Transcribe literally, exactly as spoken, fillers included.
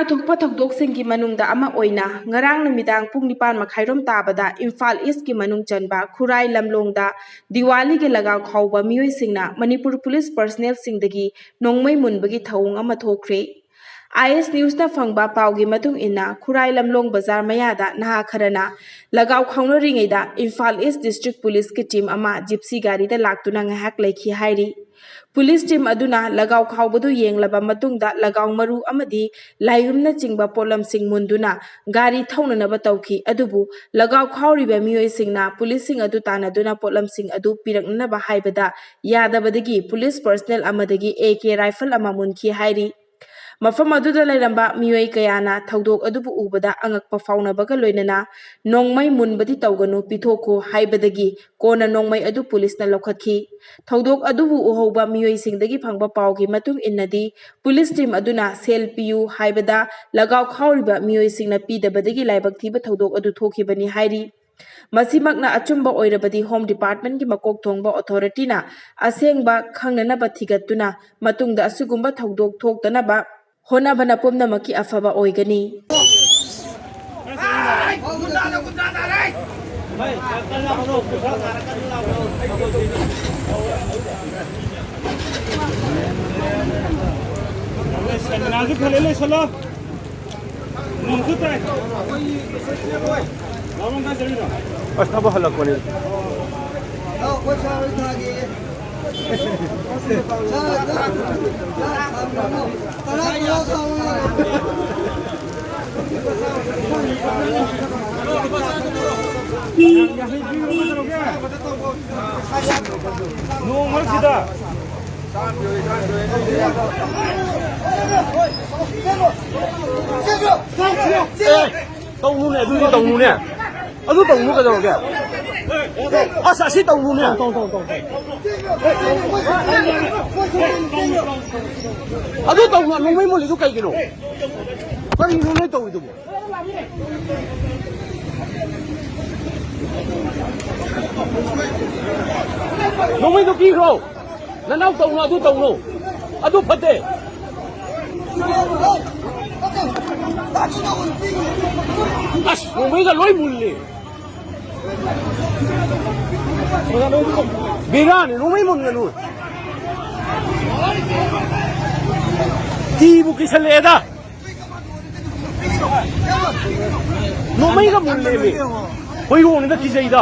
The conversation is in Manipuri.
ꯑꯇꯣꯞꯄ ꯊꯧꯗꯣꯛꯁꯤꯡꯒꯤ ꯃꯅꯨꯡꯗ ꯑꯃ ꯑꯣꯏꯅ, ꯉꯔꯥꯡ ꯅꯨꯃꯤꯗꯥꯡ ꯄꯨꯡ ꯅꯤꯄꯥꯟ ꯃꯈꯥꯏꯔꯣꯝ ꯇꯥꯕꯗ ꯏꯝꯐꯥꯜ ꯏꯁꯀꯤ ꯃꯅꯨꯡ ꯆꯟꯕ ꯈꯨꯔꯥꯏ ꯂꯝꯂꯣꯡꯗ ꯗꯤꯋꯥꯂꯤꯒꯤ ꯂꯒꯥꯎ ꯈꯥꯎꯕ ꯃꯤꯑꯣꯏꯁꯤꯡꯅ ꯃꯅꯤꯄꯨꯔ ꯄꯨꯂꯤꯁ ꯄꯔꯁꯅꯦꯜꯁꯤꯡꯗꯒꯤ ꯅꯣꯡꯃꯩ ꯃꯨꯟꯕꯒꯤ ꯊꯧꯑꯣꯡ ꯑꯃ ꯊꯣꯛꯈ꯭ꯔꯦ꯫ ꯑꯥꯏ ꯑꯦꯁ ꯅ꯭ꯌꯨꯁꯅ ꯐꯪꯕ ꯄꯥꯎꯒꯤ ꯃꯇꯨꯡ ꯏꯟꯅ, ꯈꯨꯔꯥꯏ ꯂꯝꯂꯣꯡ ꯕꯖꯥꯔ ꯃꯌꯥꯗ ꯅꯍꯥ ꯈꯔꯅ ꯂꯒꯥꯎ ꯈꯥꯎꯅꯔꯤꯉꯩꯗ ꯏꯝꯐꯥꯜ ꯏꯁ ꯗꯤꯁꯇ꯭ꯔꯤꯛ ꯄꯨꯂꯤꯁꯀꯤ ꯇꯤꯝ ꯑꯃ ꯖꯤꯞꯁꯤ ꯒꯥꯔꯤꯗ ꯂꯥꯛꯇꯨꯅ ꯉꯥꯏꯍꯥꯛ ꯂꯩꯈꯤ ꯍꯥꯏꯔꯤ꯫ ꯄꯨꯂꯤꯁ ꯇꯤꯝ ꯑꯗꯨꯅ ꯂꯒꯥꯎ ꯈꯥꯎꯕꯗꯨ ꯌꯦꯡꯂꯕ ꯃꯇꯨꯡꯗ ꯂꯒꯥꯎ ꯃꯔꯨ ꯑꯃꯗꯤ ꯂꯥꯏꯌꯨꯝꯅꯆꯤꯡꯕ ꯄꯣꯠꯂꯝꯁꯤꯡ ꯃꯨꯟꯗꯨꯅ ꯒꯥꯔꯤ ꯊꯧꯅꯅꯕ ꯇꯧꯈꯤ꯫ ꯑꯗꯨꯕꯨ ꯂꯒꯥꯎ ꯈꯥꯎꯔꯤꯕ ꯃꯤꯑꯣꯏꯁꯤꯡꯅ ꯄꯨꯂꯤꯁꯁꯤꯡ ꯑꯗꯨ ꯇꯥꯟꯅꯗꯨꯅ ꯄꯣꯠꯂꯝꯁꯤꯡ ꯑꯗꯨ ꯄꯤꯔꯛꯅꯅꯕ ꯍꯥꯏꯕꯗ ꯌꯥꯗꯕꯗꯒꯤ ꯄꯨꯂꯤꯁ ꯄꯔꯁꯅꯦꯜ ꯑꯃꯗꯒꯤ ꯑꯦ ꯀꯦ ꯔꯥꯏꯐꯜ ꯑꯃ ꯃꯨꯟꯈꯤ ꯍꯥꯏꯔꯤ꯫ ꯃꯐꯝ ꯑꯗꯨꯗ ꯂꯩꯔꯝꯕ ꯃꯤꯑꯣꯏ ꯀꯌꯥꯅ ꯊꯧꯗꯣꯛ ꯑꯗꯨꯕꯨ ꯎꯕꯗ ꯑꯉꯛꯄ ꯐꯥꯎꯅꯕꯒ ꯂꯣꯏꯅꯅ "ꯅꯣꯡꯃꯩ ꯃꯨꯟꯕꯗꯤ ꯇꯧꯒꯅꯨ, ꯄꯤꯊꯣꯛꯈꯣ" ꯍꯥꯏꯕꯗꯒꯤ ꯀꯣꯟꯅ ꯅꯣꯡꯃꯩ ꯑꯗꯨ ꯄꯨꯂꯤꯁꯅ ꯂꯧꯈꯠꯈꯤ꯫ ꯊꯧꯗꯣꯛ ꯑꯗꯨꯕꯨ ꯎꯍꯧꯕ ꯃꯤꯑꯣꯏꯁꯤꯡꯗꯒꯤ ꯐꯪꯕ ꯄꯥꯎꯒꯤ ꯃꯇꯨꯡ ꯏꯟꯅꯗꯤ, ꯄꯨꯂꯤꯁ ꯇꯤꯝ ꯑꯗꯨꯅ "ꯁꯦꯜ ꯄꯤꯌꯨ" ꯍꯥꯏꯕꯗ ꯂꯒꯥꯎ ꯈꯥꯎꯔꯤꯕ ꯃꯤꯑꯣꯏꯁꯤꯡꯅ ꯄꯤꯗꯕꯗꯒꯤ ꯂꯥꯏꯕꯛ ꯊꯤꯕ ꯊꯧꯗꯣꯛ ꯑꯗꯨ ꯊꯣꯛꯈꯤꯕꯅꯤ ꯍꯥꯏꯔꯤ꯫ ꯃꯁꯤꯃꯛꯅ ꯑꯆꯨꯝꯕ ꯑꯣꯏꯔꯕꯗꯤ ꯍꯣꯝ ꯗꯤꯄꯥꯔꯠꯃꯦꯟꯒꯤ ꯃꯀꯣꯛ ꯊꯣꯡꯕ ꯑꯣꯊꯣꯔꯤꯇꯤꯅ ꯑꯁꯦꯡꯕ ꯈꯪꯅꯅꯕ ꯊꯤꯒꯠꯇꯨꯅ ꯃꯇꯨꯡꯗ ꯑꯁꯤꯒꯨꯝꯕ ꯊꯧꯗꯣꯛ ꯊꯣꯛꯇꯅꯕ ꯍꯣꯠꯅꯕꯅ ꯄꯨꯝꯅꯃꯛꯀꯤ ꯑꯐꯕ ꯑꯣꯏꯒꯅꯤ꯫ ꯁꯦꯃꯤꯅꯥꯔꯁꯨ ꯈꯔ ꯂꯣꯏꯁꯜꯂꯣ꯫ ꯅꯣꯡꯁꯨ ꯇꯥꯏ꯫ ꯂꯥꯎꯔꯣꯡ ꯀꯥꯏ ꯆꯠꯂꯤꯅꯣ? ꯑꯁ, ꯊꯕꯛ ꯍꯜꯂꯛꯄꯅꯤ꯫ ꯅꯣꯡ ꯃꯔꯛꯁꯤꯗ꯫ ꯑꯦ, ꯇꯧꯅꯨꯅꯦ, ꯑꯗꯨꯗꯤ ꯇꯧꯅꯨꯅꯦ꯫ ꯑꯗꯨ ꯇꯧꯅꯨ ꯀꯩꯗꯧꯔꯒꯦ? ꯑꯁ, ꯑꯁꯤ ꯇꯧꯅꯨꯅꯦ꯫ ꯑꯗꯨ ꯇꯧꯅꯨ, ꯅꯣꯡꯃꯩ ꯃꯨꯜꯂꯤꯗꯨ ꯀꯩꯒꯤꯅꯣ? ꯀꯔꯤꯅꯣ ꯅꯣꯏ ꯇꯧꯔꯤꯗꯨꯕꯣ? ꯅꯣꯡꯃꯩꯗꯣ ꯄꯤꯈ꯭ꯔꯣ꯫ ꯅꯅꯥꯎ ꯇꯧꯅꯨ, ꯑꯗꯨ ꯇꯧꯅꯨ꯫ ꯑꯗꯨ ꯐꯠꯇꯦ꯫ ꯑꯁ, ꯅꯣꯡꯃꯩꯒ ꯂꯣꯏ ꯃꯨꯜꯂꯦ꯫ ꯕꯦꯔꯥꯅꯤ, ꯅꯣꯡꯃꯩ ꯃꯨꯟꯒꯅꯨ꯫ ꯀꯤꯕꯨ ꯀꯤꯁꯜꯂꯛꯑꯦꯗ꯫ ꯅꯣꯡꯃꯩꯒ ꯃꯨꯜꯂꯦꯃꯤ꯫ ꯍꯣꯏꯔꯣꯡꯅꯤꯗ ꯀꯤꯖꯩꯗ꯫